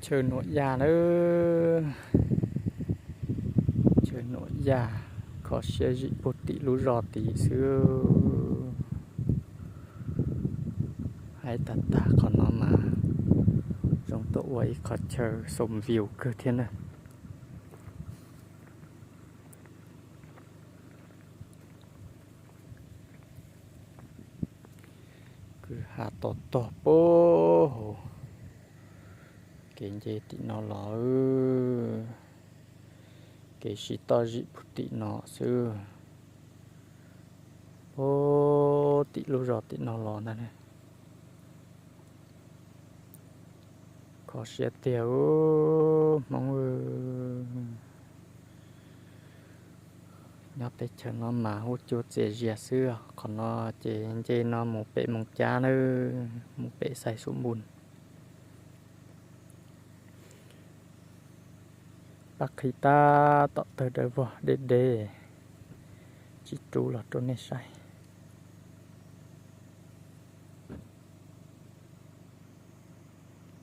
Chaw Nuam Yaj nawb, chaw Nuam Yaj, kho siab zim puag tim lub zos tid xwb. Haib tag tag qhov no mas zoo tuaj ua ib qho chaw xoo view kawg thiab na. Kwj ha to tog puag hauv kev nce tim no los, kev sib toj zim puag tim no xwb, puag tim lub zos tim no los ntag. Kho siab tiag Hmoob. Nyob teb chaws no mas huab cua txias zias xwb, qhov no ces nce no mus pem Moos Cab nawb, mus pem Xais Xus Npus. Pab qhib tab tom tawg dawb vog deb deb, tsis rub los rau nej saib.